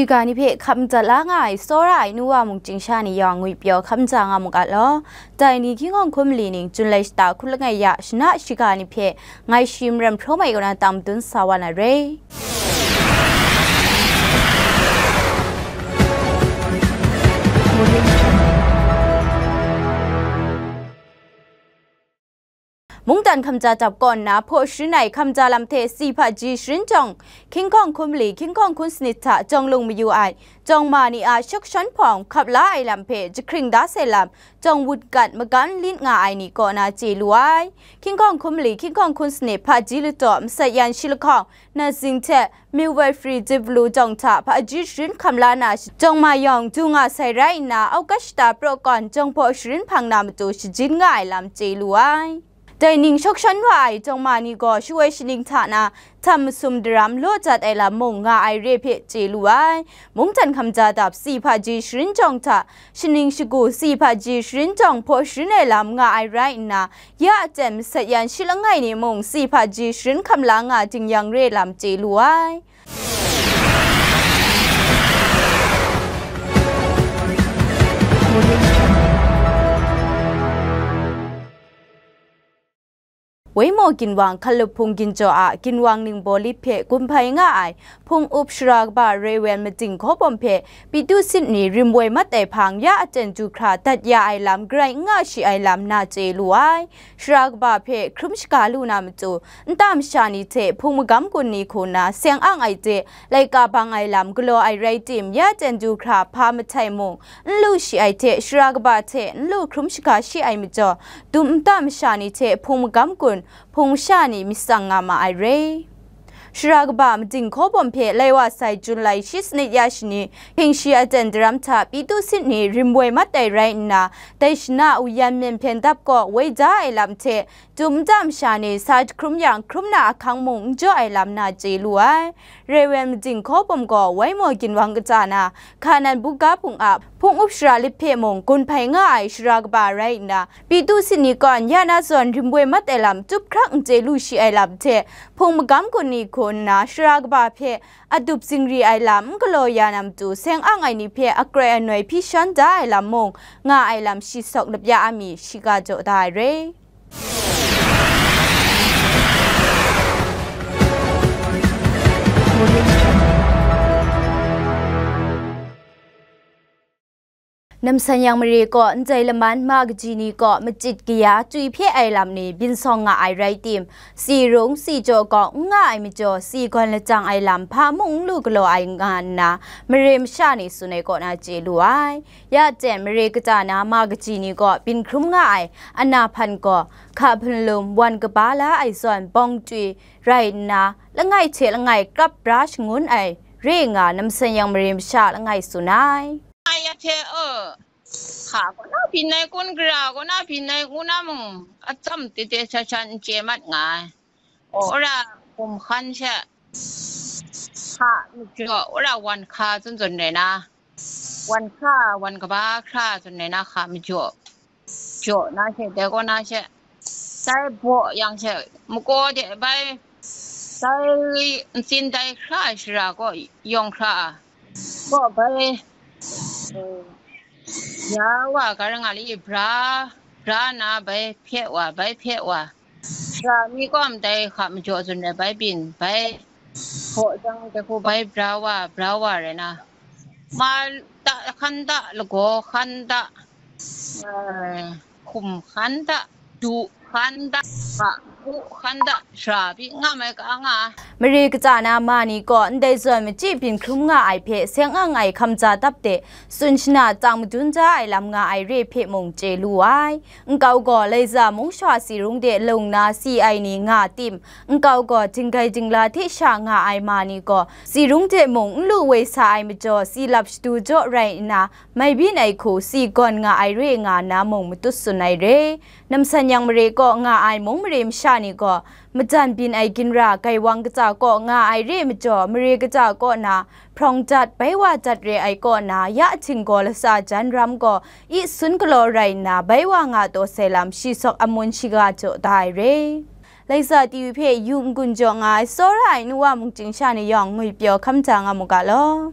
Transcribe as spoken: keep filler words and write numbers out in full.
Shiga ni hpe hkap madat la nga ai tsawra ai nu wa mung chying sha ni yawng ngwipyaw hkap maja nga mu ga law. Dai ni hkying hkawng hkun mali ning Jun lai shata hkun langai ya shana shiga ni hpe ngai shi Maram Hpraw Mai kaw na tang madun sa wa na re. Mungdan hkamja dap kaw nna hpaw sharin ai hkamja lam hte si hpaji sharin jawng, hkying hkawng hkun mali, hkying hkawng hkun sanit hta jawng lung mayu ai jawng ma ni a shak shawn hpawng hkap la ai lam hpe jahkring da sai lam, jawng wut gat magan lit nga ai ni kaw na chye lu ai. Hkying hkawng hkun mali, hkying hkawng hkun sanit hpaji lataw masat yan shi lahkawng, Natsing hte Midwifery Jiplu jawng hta hpaji sharin hkam la na, jawng ma yawng du nga sai rai nna, August shata praw kawn jawng hpaw sharin hpang na matu shajin nga ai lam chye lu ai. Dai ning shak shawn wa ai jawng ma ni gaw shawoi shaning hta na htam masum daram law jat ai lam mung nga ai re hpe chye lu ai. Mungdan hkamja dap si hpaji sharin jawng hta shaning shagu si hpaji sharin jawng hpaw sharin ai lam nga ai rai nna, ya aten masat yan shi langai ni mung si hpaji sharin hkam la nga ding yang re lam chye lu ai. Waimaw ginwang hkalup hpung ginjaw a ginwang ningbaw lit hpe gun hpai nga ai hpung up shara kaba Rewen Majing Hkawbawm hpe Pitu sit ni rim woi mat ai hpang ya aten du hkra dat ya ai lam garai n nga shi ai lam na chye lu ai. Shara kaba hpe hkrum shaga lu na matu, nta masha ni hte hpung magam gun ni hku nna seng ang ai hte laika bang ai lam galaw ai rai tim, ya ten du hkra hpa mahtai mung n lu shi ai hte, shara kaba hte n lu hkrum shaga shi ai majaw, dum nta masha ni hte hpung magam gun, hpung masha ni myit tsang nga ma ai re. Shara kaba Majing Hkawbawm hpe lai wa sai Jun lai shi sanit ya shani, hping shi aten daram hta Pitu sit ni rim woi mat ai rai nna, dai shana uyan myen hpyen dap kaw woi da ai lam hte, dum nta masha ni sa jahkrum yang, hkrum na ahkang mung n jaw ai lam na chye lu ai. Rewen Majing Hkawbawm gaw Waimaw ginwang kata na, Hkanan buga hpung a hpung up shara lit hpe mung gun hpai nga ai shara kaba rai nna, Pitu sit ni kawn ya na zawn rim woi mat ai lam tup hkrak n chye lu shi ai lam hte, hpung magam gun ni hku nna shara kaba hpe adup zingri ai lam n galaw ya na matu, seng ang ai ni hpe akroi anoi hpyi shawn da ai lam mung nga ai lam shi sawk lap ya a mi, shiga jaw da ai re. Namsan yang mare kaw ndai laman ma kaji ni kaw machit kaya chyoi hpye ai lam ni byin sawng nga ai rai tim, si rung si jaw gaw n nga ai majaw, si gawn lajang ai lam hpa mung n lu galaw ai nga nna, mare masha ni tsun ai kaw na chye lu ai. Ya jen mare kata na ma kaji ni gaw byin hkrum nga ai ana hpan gaw, hka hpunlum wan kaba la ai zawn bawng chyoi rai nna, langai hte langai krap bra shangun ai re nga namsan yang mare masha langai tsun ai. Ai ya hte, e, hka kaw na byin ai kun, gara kaw na byin ai kun a mung, atsam tete sha sha n chye mat nga ai. Wora hkum hkan she, hka majaw, wora wan hka tsun tsun rai na, wan hka, wan kaba hkra tsun rai na, hka majaw, jaw na she, dai kaw na she, dai baw yang she, makaw de bai, dai ntsin dai hkra shara kaw yawng hkra a, kaw bai, e, ya wa ga ra nga li, bra, bra na bai hpye wa, bai hpye wa. Sara mi kaw ndai hka majaw tsun ai bai byin, bai hpaw jang dai hku bai bra wa, bra wa rai na, ma da, hkan da, lagaw hkan da, eh, hkum hkan da, du hkan da, ga, u hkan da, sara pyi nga mai ka nga. Mare kata na ma ni kaw ndai zawn machyi byin hkrum nga ai hpe seng ang ai hkamja dap de, tsun shana tsang madun da ai lam nga ai re hpe mung chye lu ai. Nkau gaw laiza mung shwa si rung de lung na si ai ni nga tim, nkau gaw dinggai dingla hte sha nga ai ma ni gaw, si rung de mung n lu woi sa ai majaw, si lap shadu jaw rai nna, mai byin ai hku si gawn nga ai re nga nna mung matut tsun ai re. Namsan yang mare kaw nga ai mung mare masha ni gaw, madan byin ai ginra gaiwang kata kaw nga ai re majaw, mare kata kaw na, hprawng dat, bai wa dat re ai kaw na, ya ahting gaw latsa jan ram gaw, i sun galaw rai nna, bai wa nga taw sai lam shi sawk amun shiga jaw da ai re. Laiza T V hpe yu n-gun jaw nga ai tsawra ai nu wa mung chying sha ni yawng ngwipyaw hkam da nga mu ga law.